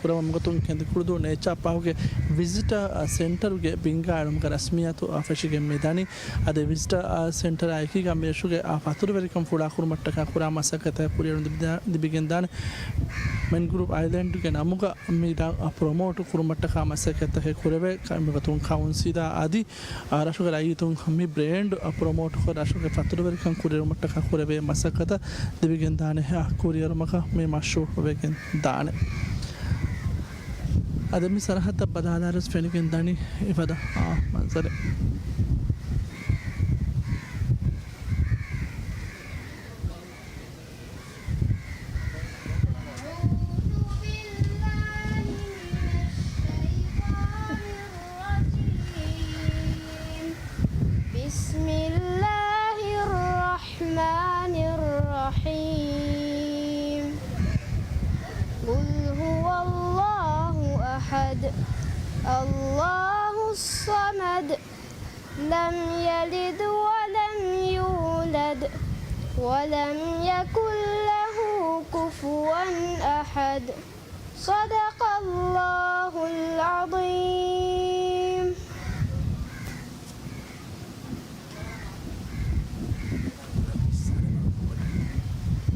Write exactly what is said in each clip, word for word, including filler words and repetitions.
ގޮތުން ކެނދިކުޅުދޫ ނޭޗާ ޕާކުގެ ވިޒިޓަރ، އާ، ސެންޓަރުގެ ބިންގާ އެޅުމުގެ ރަސްމިއްޔާތު، އާ، ފެށިގެން މި ދަނީ. އަދި ވިޒިޓަރ، އާ، ސެންޓަރާ އެކީގަ މިރަށުގެ، އާ، ފަތުރުވެރިކަން ފުޅާކުރުމަށްޓަކާ ކުރާ މަސައްކަތްތަކެއް ކުރިއެރުން ލިބިދާ-، ލިބިގެންދާނެ. މެންގްރޫވް އައިލެންޑްގެ ނަމުގަ މި ރަށް، އާ، ޕްރޮމޯޓް ކުރުމަށްޓަކާ މަސައްކަތްތަކެއް ކުރެވޭ. ކަ-، މިގޮތުން ކައުންސިލާ އަދި އާ، ރަށުގެ ރައްޔިތުން މި ބްރޭންޑް، އާ، ޕްރޮމޯޓްކޮށް، ރަށުގެ ފަތުރުވެރިކަން ކުރިއެރުމަށްޓަކާ ކުރެވޭ މަސައްކަތަށް ލިބިގެންދާނެ، އާ، ކުރިއެރުމަކަށް މި މަޝްރޫއު ވެގެން ދާނެ. އަދި މި ސަރަހައްދަށް ބަލާލާރަސް ފެނިގެން ދަނީ އެފަދަ، އާ، މަންޒަރެއް. أعوذ بالله من الشيطان الرجيم. بسم الله الرحمن الرحيم. قل هو الله أحد. الله الصمد. لم يلد ولم يولد ولم يكن له كفوا أحد. صدق الله العظيم.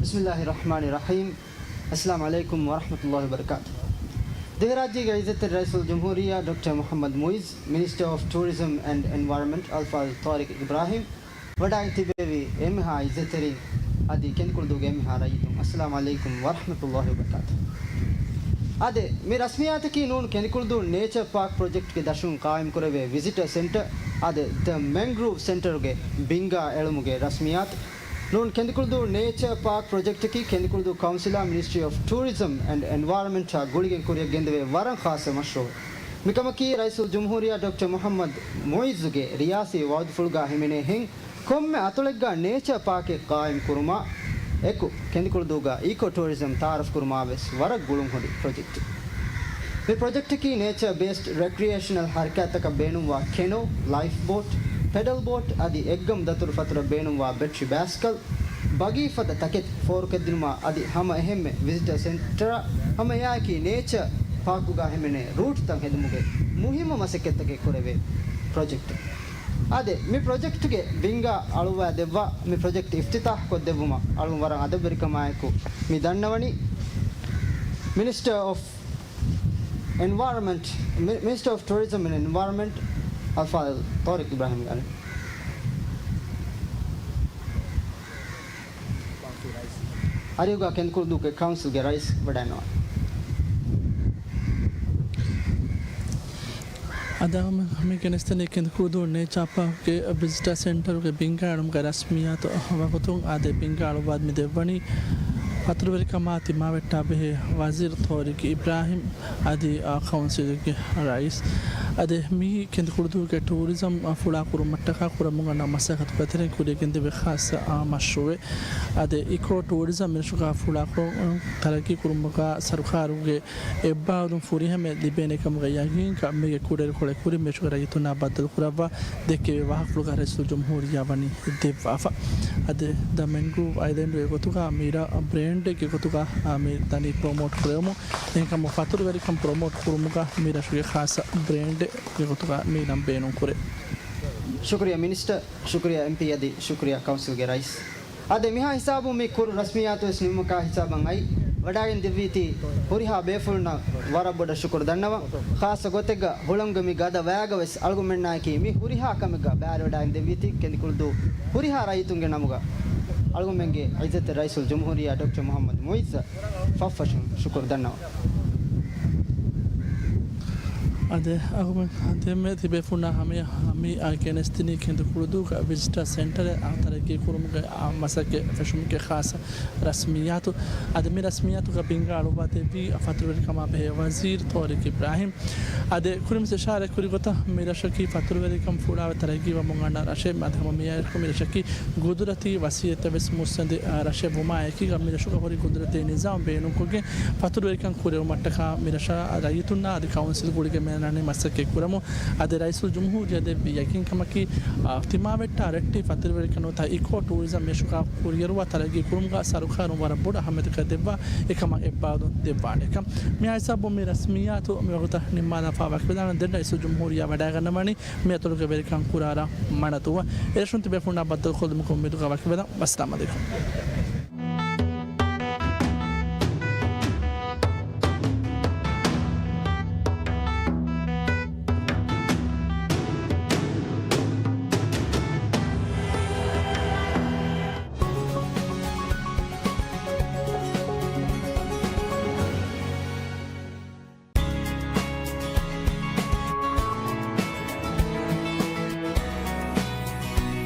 بسم الله الرحمن الرحيم. އައްސަލާމު ޢަލައިކުމް ވަރަޙްމަތުﷲި ވަބަރަކާތުހު. ދިވެހިރާއްޖޭގެ ޢިއްޒަތްތެރި ރައީސުލްޖުމްހޫރިއްޔާ ޑޮކްޓަރ މުޙައްމަދު މުޢިއްޒު، މިނިސްޓަރ އޮފް ޓޫރިޒަމް އެންޑް އެންވަޔަރަންމަންޓް އަލްފާޟިލް ޠާރިޤް އިބްރާހިމް، ވަޑައިގެން ތިބެވި އެންމެހާ ޢިއްޒަތްތެރިން އަދި ކެނދިކުޅުދޫގެ އެންމެހާ ރައްޔިތުން، އައްސަލާމު ޢަލައިކުމް ވަރަޙްމަތުﷲި ވަބަރަކާތުހު. އާދެ، މި ރަސްމިއްޔާތަކީ ނޫން ކެނދިކުޅުދޫ ނޭޗަރ ޕާކް ޕްރޮޖެކްޓްގެ ދަށުން ޤާއިމްކުރެވޭ ވިޒިޓަރ ސެންޓަރ، އާދެ، ދަ މެންގްރޫވް ސެންޓަރުގެ ބިންގާ އެޅުމުގެ ރަސްމިއްޔާތު. ނޫން ކެނދިކުޅުދޫ ނޭޗަރ ޕާކް ޕްރޮޖެކްޓަކީ ކެނދިކުޅުދޫ ކައުންސިލާ މިނިސްޓްރީ އޮފް ޓޫރިޒަމް އެންޑް އެންވަޔަރަންމަންޓާ ގުޅިގެން ކުރިއަށް ގެންދެވޭ ވަރަށް ޚާއްޞަ މަޝްރޫއު. މިކަމަކީ ރައީސުލްޖުމްހޫރިއްޔާ ޑޮކްޓަރ މުޙައްމަދު މުޢިއްޒުގެ ރިޔާސީ ވަޢުދުފުޅުގާ ހިމެނޭ ހެން، ކޮންމެ އަތޮޅެއްގާ ނޭޗަރ ޕާކެއް ޤާއިމް ކުރުމާ އެކު، ކެނދިކުޅުދޫގަ އީކޯ ޓޫރިޒަމް ތަޢާރަފް ކުރުމާ ވެސް ވަރަށް ގުޅުން ހުރި ޕްރޮޖެކްޓެއް. މި ޕްރޮޖެކްޓަކީ ނޭޗަރ ބޭސްޑް ރެކްރިއޭޝަނަލް ޙަރަކާތްތަކަށް ބޭނުންވާ ކެނޯ، ލައިފް ބޯޓް، ޕެޑަލް ބޯޓް އަދި އެއްގަމު ދަތުރު ފަތުރަށް ބޭނުންވާ ބެޓްރީ ބައިސްކަލް، ބަގީ ފަދަ ތަކެތި ފޯރުކޮށްދިނުމާ އަދި ހަމަ އެހެންމެ ވިޒިޓަރ ސެންޓަރ ހަމަ އެއާއެކީ ނޭޗަރ ޕާކުގާ ހިމެނޭ ރޫޓްތައް ހެދުމުގެ މުހިއްމު މަސައްކަތްތަކެއް ކުރެވޭ ޕްރޮޖެކްޓެއް. އާދެ، މި ޕްރޮޖެކްޓްގެ ބިންގާ އަޅުއްވާ ދެއްވާ، މި ޕްރޮޖެކްޓް އިފްތިތާޙް ކޮށްދެއްވުމަށް އަޅުން ވަރަށް އަދަބުވެރިކަމާއެކު މި ދަންނަވަނީ މިނިސްޓަރ އޮފް އެންވަޔަރަންމަންޓް، މި-، މިނިސްޓަރ އޮފް ޓޫރިޒަމް އެންޑް އެންވަޔަރަންމަންޓް އަލްފާޟިލް ޠާރިޤް އިބްރާހިމްގެ އަލި. އަރިހުގަ ކެނދިކުޅުދޫގެ ކައުންސިލްގެ ރައީސް ވަޑައިންނަވާ. އަދި މި ގެނެސްދެނީ ކެނދިކުޅުދޫ ނޭޗާ ޕާކްގެ ވިޒިޓާ ސެންޓަރުގެ ބިންގާ އެޅުމުގެ ރަސްމިއްޔާތު ވަގުތުން. އާދެ، ބިންގާ އަޅުއްވާ މި ދެއްވަނީ ފަތުރުވެރިކަމާ ތިމާވެއްޓާ ބެހޭ ވަޒީރު ޠާރިޤް އިބްރާހިމް އަދި، އާ، ކައުންސިލްގެ ރައީސް. އަދި މިއީ ކެނދިކުޅުދޫގެ ޓޫރިޒަމް، އާ، ފުޅާ ކުރުމަށްޓަކާ ކުރަމުން އަންނަ މަސައްކަތުގެ ތެރެއިން ކުރިއަށް ގެންދެވޭ ޚާއްޞަ، އާ، މަޝްރޫއެއް. އަދި އިކޯ ޓޫރިޒަމް މިރަށުގާ ފުޅާކުރުން ތަރައްޤީ ކުރުމުގާ ސަރުކާރުގެ އެއްބާރުލުން ފުރިހަމަޔަށް ލިބޭނެ ކަމުގެ ޔަގީންކަން މީގެ ކުޑައިރުކޮޅެއް ކުރިން މިރަށުގެ ރައްޔިތުންނާ ބައްދަލުކުރައްވާ ދެއްކެވި ވާހަކަފުޅުގަ ރައީސުލްޖުމްހޫރިއްޔާ ވަނީ ދެއްވާފަ. އަދި ދަ މެންގްރޫވް އައިލެންޑުގެ ގޮތުގަ މިރަށް ބްރޭންޑެއްގެ ގޮތުގަ މި ދަނީ ޕްރޮމޯޓް ކުރެވުމުން. އެހެންކަމުން ފަތުރުވެރިކަން ޕްރޮމޯޓް ކުރުމުގަ މި ރަށުގެ ޚާއްޞަ ބްރޭންޑެއްގެ ގޮތުގަ މި ނަން ބޭނުން ކުރޭ. ޝުކުރިއްޔާ މިނިސްޓަރ، ޝުކުރިއްޔާ އެމްޕީ އަދި ޝުކުރިއްޔާ ކައުންސިލްގެ ރައީސް. އާދެ، މިހާ ހިސާބުން މި ކުރު ރަސްމިއްޔާތުވެސް ނިމުމަކާ ހިސާބަށް އައި، ވަޑައިގެން ދެއްވީތީ ހުރިހާ ބޭފުޅުންނަށް ވަރަށް ބޮޑަށް ޝުކުރު ދަންނަވަން. ޚާއްޞަ ގޮތެއްގަ ހުޅަނގުގެ މި ގަދަ ވައިގަ ވެސް އަޅުގަނޑުމެންނާއެކީ މި ހުރިހާ ކަމެއްގަ ބައިވެރިވަޑައިގެން ދެއްވީތީ ކެނދިކުޅުދޫ ހުރިހާ ރައްޔިތުންގެ ނަމުގަ އަޅުގަނޑުމެންގެ ޢިއްޒަތްތެރި ރައީސުލްޖުމްހޫރިއްޔާ ޑޮކްޓަރ މުޙައްމަދު މުޢިއްޒަށް ފަށްފަށުން ޝުކުރު ދަންނަވަން. އާދެ، އަޅުގަނޑު ދެންމެ ތިބޭފުޅުންނާ ހަމަޔަށް މި ގެނެސްދިނީ ކެނދިކުޅުދޫގަ ވިޒިޓާ ސެންޓަރެއް ތަރައްޤީ ކުރުމުގެ މަސައްކަތް ފެށުމުގެ ޚާއްޞަ ރަސްމިއްޔާތު. އަދި މި ރަސްމިއްޔާތުގަ ބިންގާ އަޅުއްވާ ދެއްވީ ފަތުރުވެރިކަމާ ބެހޭ ވަޒީރު ޠާރިޤް އިބްރާހިމް. އަދި ކުރިންވެސް އިޝާރާތް ކުރި ގޮތަށް މި ރަށަކީ ފަތުރުވެރިކަން ފުޅާވެ ތަރައްޤީވަމުން އަންނަ ރަށެއް. އަދި ހަމަ މިއާއެކު މި ރަށަކީ ގުދުރަތީ ވަސީލަތްތައް ވެސް މުއްސަނދި، އާ، ރަށެއް ވުމާއެކީގަ މި ރަށުގަ ހުރި ގުދުރަތީ ނިޒާމް ބޭނުންކޮށްގެން ފަތުރުވެރިކަން ކުރެވުމަށްޓަކާ މި ރަށާ ރައްޔިތުންނާ އަދި ކައުންސިލް ގުޅިގެން މި އަންނަނީ މަސައްކަތް ކުރަމުން. އަދި ރައީސުލްޖުމްހޫރިއްޔާ ދެއްވި ޔަގީންކަމަކީ، އާ، ތިމާވެއްޓާ ރައްޓެހި ފަތުރުވެރިކަން ނުވަތަ އިކޯ ޓޫރިޒަމް މި ރަށުގަ ކުރިއަރުވާ ތަރައްގީ ކުރުމުގަ ސަރުކާރުން ވަރަށް ބޮޑަށް އަހައްމިއްޔަތުކަން ދެއްވާ އެކަމަށް އެއްބާރުލުން ދެއްވާނެކަން. މިހާ ހިސާބުން މި ރަސްމިއްޔާތު މިވަގުތަށް ނިންމާލާފަ ވަކިވެދާނެ. ދެން ރައީސުލްޖުމްހޫރިއްޔާ ވަޑައިގަންނަވަނީ މި އަތޮޅުގެ ވެރިކަން ކުރާ ރަށް މަނަދޫއަށް. އެރަށުން ތިބޭފުޅުންނާ ބައްދަލުކޮށްލުމުގެ އުއްމީދުގަ ވަކިވެލަން. ވައްސަލާމް އަލައިކުމް.